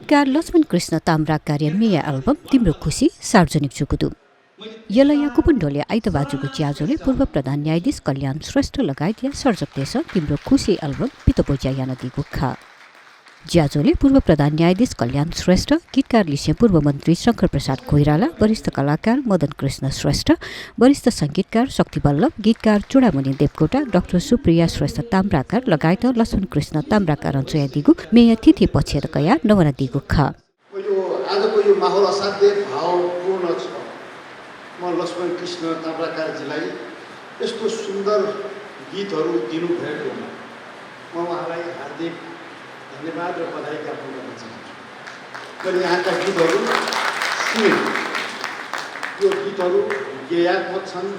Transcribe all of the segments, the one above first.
गीतकार लक्ष्मण कृष्ण ताम्राकार मेया एल्बम तिम्रो खुसी सार्वजनिक जुगुदु यलया कुपण्डोले आइतबाजुको च्याजोले पूर्व प्रधान न्यायाधीश कल्याण श्रेष्ठ लगायत या सर्जक देश तिम्रो खुसी एल्बम पितपोज्या यानदी गुखा ज्याजोले पूर्व प्रधान न्यायाधीश कल्याण श्रेष्ठ गीतकार लिसे पूर्व मन्त्री शंकर प्रसाद कोइराला वरिष्ठ कलाकार मदन कृष्ण श्रेष्ठ वरिष्ठ संगीतकार शक्ति बल्लभ गीतकार चूडामणि देवकोटा डाक्टर सुप्रिया श्रेष्ठ ताम्राकार लगायत लक्ष्मण कृष्ण ताम्राकार अञ्चया दिगु मेया तिथि पछेर कया नवना दिगु खा आजको यो माहौल असाध्यै भावपूर्ण छ। म लक्ष्मण कृष्ण ताम्राकारजीलाई यस्तो सुन्दर गीतहरू दिनुभएकोमा म उहाँलाई हार्दिक धन्यवाद र बधाई ज्ञापन गर्न चाहन्छु। र यहाँका गीतहरू सुने यो गीतहरू गेयात्मक छन्,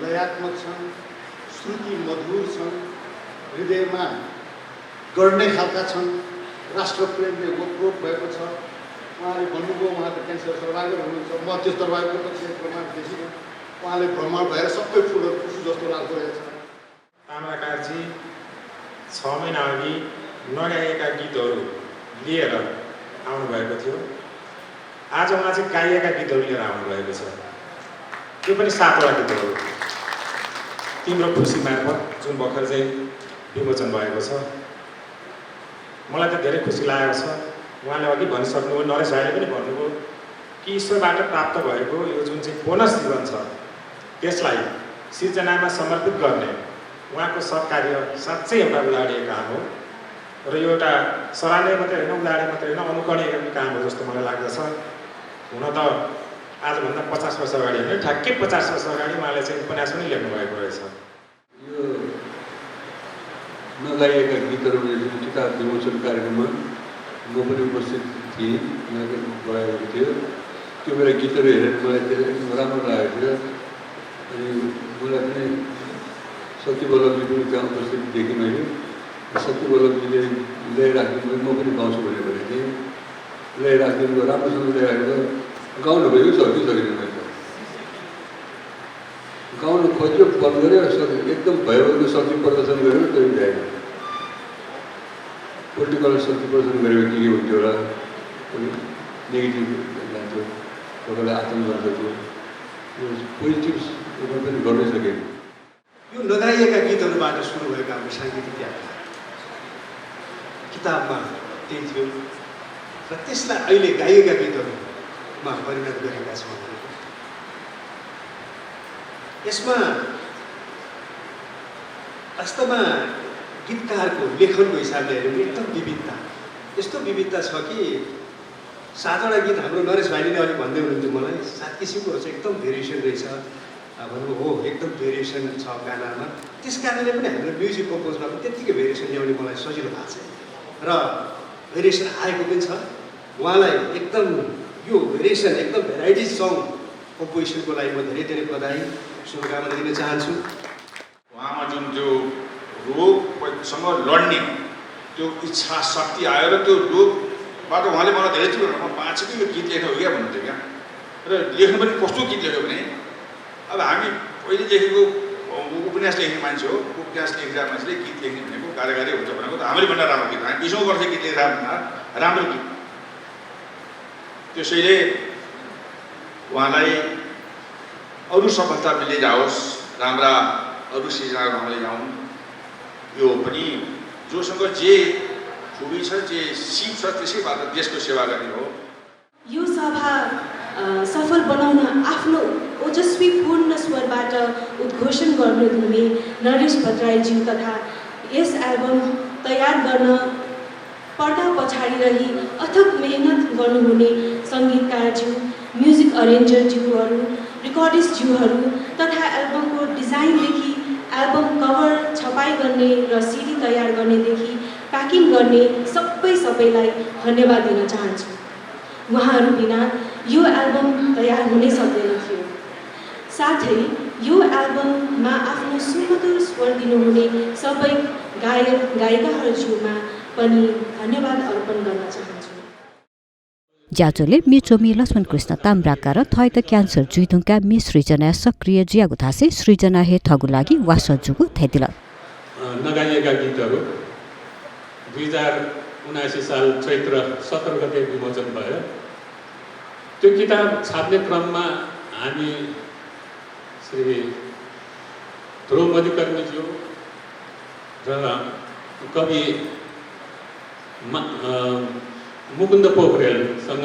लयात्मक छन्, श्रुति मधुर छन्, हृदयमा गर्ने खालका छन्, राष्ट्रप्रेमले ओतप्रोत भएको छ। उहाँले भन्नुभयो उहाँ त क्यान्सर सर्भाइभर हुनुहुन्छ, म त्यो सर्भाइभरको क्षेत्रमा देखिनँ। उहाँले भ्रमण भएर सबै फुलहरू खुसी जस्तो लाग्दो रहेछ। ताम्राकारजी 6 महिना अघि नगाएका गीतहरू लिएर आउनुभएको थियो। आज उहाँ चाहिँ गाइएका गीतहरू लिएर आउनुभएको छ। त्यो पनि 7 वटा गीतहरू तिम्रो खुसी मार्फत जुन भर्खर चाहिँ विमोचन भएको छ। मलाई त धेरै खुसी लागेको छ। उहाँले अघि भनिसक्नुभयो, नरेश भाइले पनि भन्नुभयो कि ईश्वरबाट प्राप्त भएको यो जुन चाहिँ बोनस जीवन छ त्यसलाई सिर्जनामा समर्पित गर्ने उहाँको सत्कार्य साँच्चै एउटा उदाहरणीय काम हो। र यो एउटा सराहनीय मात्रै होइन, उदाहरणीय मात्रै होइन, अनुकरणीय काम हो जस्तो मलाई लाग्दछ। हुन त आजभन्दा 50 वर्ष अगाडि होइन, ठ्याक्कै 50 वर्ष अगाडि उहाँले चाहिँ उपन्यास पनि लेख्नु भएको रहेछ। यो नगाइएका गीतहरू जुन किताब विमोचन कार्यक्रममा म पनि उपस्थित थिएँ, गएको थियो। त्यो बेला गीतहरू हेरेर मलाई धेरै राम्रो लागेको थियो। अनि मलाई पनि शक्ति बल्लभजी पनि त्यहाँ उपस्थित देखेँ मैले। शक्ति बल्लभजीले ल्याइराखिदिनु, म पनि गाउँछु भनेको थिएँ। ल्याइराखिदिनु भयो, राम्रोसँग ल्याइराखेर गाउनु भयो, सकिसकेन मैले गाउनु खोज्यो, बन्द गऱ्यो, एकदम भयभरको शक्ति प्रदर्शन गरेर त्यो भ्याएन। पोलिटिकल शक्ति प्रदर्शन गरेको के हुन्थ्यो होला, नेगेटिभ जान्थ्यो, तपाईँलाई आतङ्क गर्दथ्यो। पोजिटिभ पनि गर्नै सकेन। यो नगाइएका गीतहरूबाट सुरु भएका हाम्रो साङ्गीतिक यात्रा किताबमा त्यही थियो र त्यसलाई अहिले गाइएका गीतहरूमा परिणत गरेका छौँ। यसमा वास्तवमा गीतकारको लेखनको हिसाबले हेऱ्यो भने एकदम विविधता, यस्तो विविधता छ कि 7 वटा गीत हाम्रो नरेश भाइले अलिक भन्दै हुनुहुन्थ्यो मलाई, 7 किसिमको चाहिँ एकदम भेरिएसन रहेछ भन्नु हो। एकदम भेरिएसन छ गानामा, त्यस कारणले पनि हाम्रो म्युजिक कम्पोजमा पनि त्यत्तिकै भेरिएसन ल्याउने मलाई सजिलो भएको छ र भेरिएसन आएको पनि छ। उहाँलाई एकदम यो भेरिएसन एकदम भेराइटिज सङ कम्पोजिसनको लागि म धेरै धेरै बधाई शुभकामना दिन चाहन्छु। उहाँमा जुन त्यो रोगसँग लड्ने त्यो इच्छा शक्ति आयो र त्यो रोगबाट उहाँले मलाई धेरै थियो म 5 यो गीत लेख्नु हो क्या भन्नुहुन्थ्यो क्या। र लेख्नु पनि कस्तो गीत लेख्यो भने अब हामी पहिले लेखेको उपन्यास लेख्ने मान्छे हो, उपन्यास लेखेका मान्छेले गीत लेख्ने भनेको कार्यकारी हुन्छ भनेको त हामीले भन्दा राम्रो गीत, हामी 20औं वर्ष गीत लेखेर राम्रो गीत। त्यसैले उहाँलाई अरू सफलता मिल्दै जाओस्, राम्रा अरू सिर्जनाहरू उहाँले जाउन्। यो पनि जोसँग जे खुबी छ, जे सिप छ, त्यसैबाट देशको सेवा गर्ने हो। यो सभा सफल बनाउन आफ्नो ओजस्वी पूर्ण स्वरबाट उद्घोषण गर्नुहुने नरेश भट्टराईज्यू तथा यस एल्बम तयार गर्न पर्दा पछाडि रही अथक मेहनत गर्नुहुने सङ्गीतकारज्यू, म्युजिक अरेन्जरज्यूहरू, रिकर्डिस्टज्यूहरू तथा एल्बमको डिजाइनदेखि एल्बम कभर छपाई गर्ने र सिडी तयार गर्नेदेखि प्याकिङ गर्ने सबैलाई धन्यवाद दिन चाहन्छु। उहाँहरू बिना यो एल्बम तयार हुनै सक्दैन थियो। साथै यो एल्बममा आफ्नो सुमधुर स्वर दिनुहुने सबै गायक गायिकाहरूमा पनि धन्यवाद अर्पण गर्न चाहन्छु। ज्याजोले मेचोमी लक्ष्मण कृष्ण ताम्राकार थय त क्यान्सर जुइदुङका मि सृजना सक्रिय जियागु थासे सृजना हे थगु लागि वास जुगु थैदिल नगाइएका गीतहरू 2019 79 साल चैत्र 17 गते विमोचन भयो। त्यो किताब छाप्ने क्रममा हामी श्री ध्रुव मधिकर्मीज्यू र कवि मुकुन्द पोखरेलसँग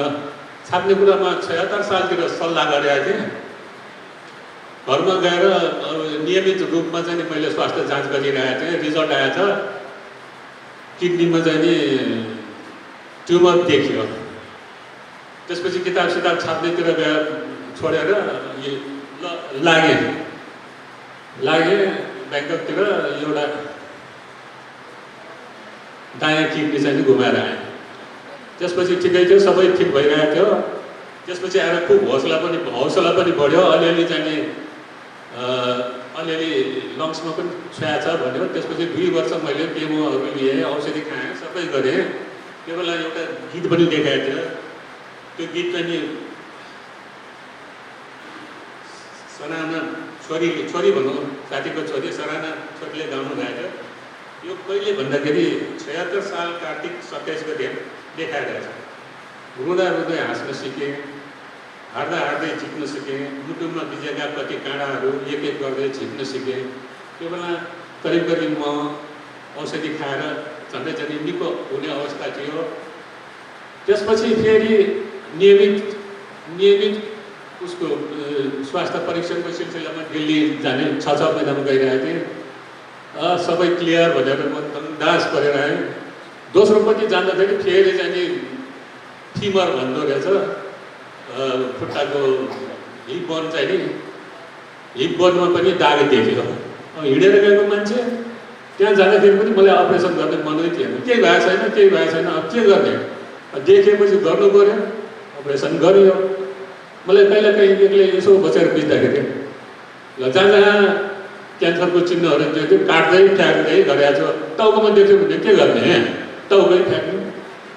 छाप्ने कुरामा 76 सालतिर सल्लाह गरेका थिएँ। घरमा गएर नियमित रूपमा चाहिँ मैले स्वास्थ्य जाँच गरिरहेको थिएँ। रिजल्ट आएछ, किडनीमा चाहिँ नि ट्युमर देखियो। त्यसपछि किताब छाप्नेतिर गएर छोडेर लागेँ ब्याङ्ककतिर। एउटा दायाँ किडनी चाहिँ घुमाएर आएँ। त्यसपछि ठिकै थियो, सबै ठिक भइरहेको थियो। त्यसपछि आएर खुब हौसला पनि बढ्यो। अलिअलि चाहिँ अलिअलि लङ्समा पनि छुया छ भन्यो। त्यसपछि 2 वर्ष मैले केमोहरू लिएँ, औषधि खाएँ, सबै गरेँ। त्यो बेला एउटा गीत पनि देखाएको थियो। त्यो गीत चाहिँ सराना छोरी भनौँ, साथीको छोरी सराना छोरीले गाउनु भएको थियो। यो कहिले भन्दाखेरि 76 साल कार्तिक 27 गते देखाएको छ। रुँदा रुँदै हाँस्न सिकेँ, हार्दा हार्दै जित्न सिकेँ, मुटुमा भिजेका कति काँडाहरू एक एक गर्दै झिक्न सिकेँ। त्यो बेला करिब म औषधि खाएर झन्डै निको हुने अवस्था थियो। त्यसपछि फेरि नियमित उसको स्वास्थ्य परीक्षणको सिलसिलामा दिल्ली जाने 6 महिनामा गइरहेको थिएँ। सबै क्लियर भनेर म दास गरेर आएँ। दोस्रोपट्टि जाँदाखेरि फेरि चाहिँ फिमर भन्दो रहेछ, खुट्टाको हिप बोन चाहिँ नि, हिप बोनमा पनि दाग देखियो। हिँडेर गएको मान्छे त्यहाँ जाँदाखेरि पनि मलाई अपरेसन गर्ने मनै थिएन। केही भएको छैन, अब के गर्ने? देखेपछि गर्नु पऱ्यो, अपरेसन गरियो। मलाई कहिलेकाहीँ एक्लै यसो बसेर बुझ्दाखेरि ल जहाँ क्यान्सरको चिन्हहरू देख्यो, काट्दै फ्याँक्दै गरेको छ। टाउकोमा देख्यो भने के गर्ने? टाउकै फ्याँक्नु,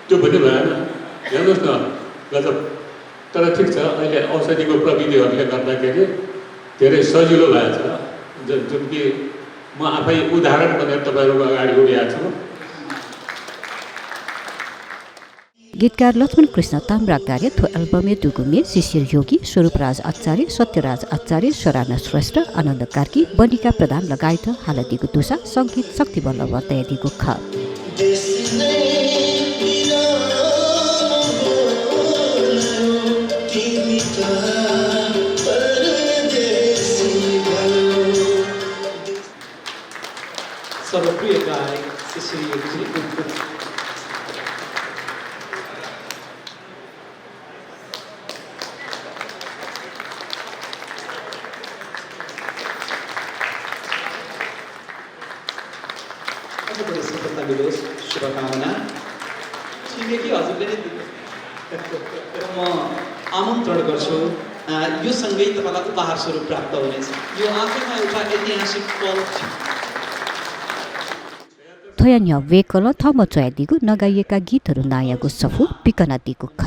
त्यो पनि भएन। हेर्नुहोस् न, गजब। तर ठिक छ, अहिले औषधिको प्रविधिहरूले गर्दाखेरि धेरै सजिलो भएको छ, जुन कि म आफै उदाहरण बनेर तपाईँहरूको अगाडि उभिएको छु। गीतकार लक्ष्मण कृष्ण ताम्राकार्य थो एल्बमे दुगुमे शिशिर योगी, स्वरूपराज आचार्य, सत्यराज आचार्य, सराना श्रेष्ठ, आनन्द कार्की, बनिका प्रधान लगायत हालतीको तुषा, सङ्गीत शक्ति बल्लभ तयारीको ख। सर्वप्रिय गायक शिशिर योगी। सफलता मिलोस्, शुभकामना। छिमेकी हजुरले नै म आमन्त्रण गर्छु, यो सँगै तपाईँलाई उपहार स्वरूप प्राप्त हुनेछ। यो आफैमा एउटा ऐतिहासिक पल छ। थोयान्य वेकल थम चयादिगु नगाइएका गीतहरू नायागु सफु पिकनादिगु ख।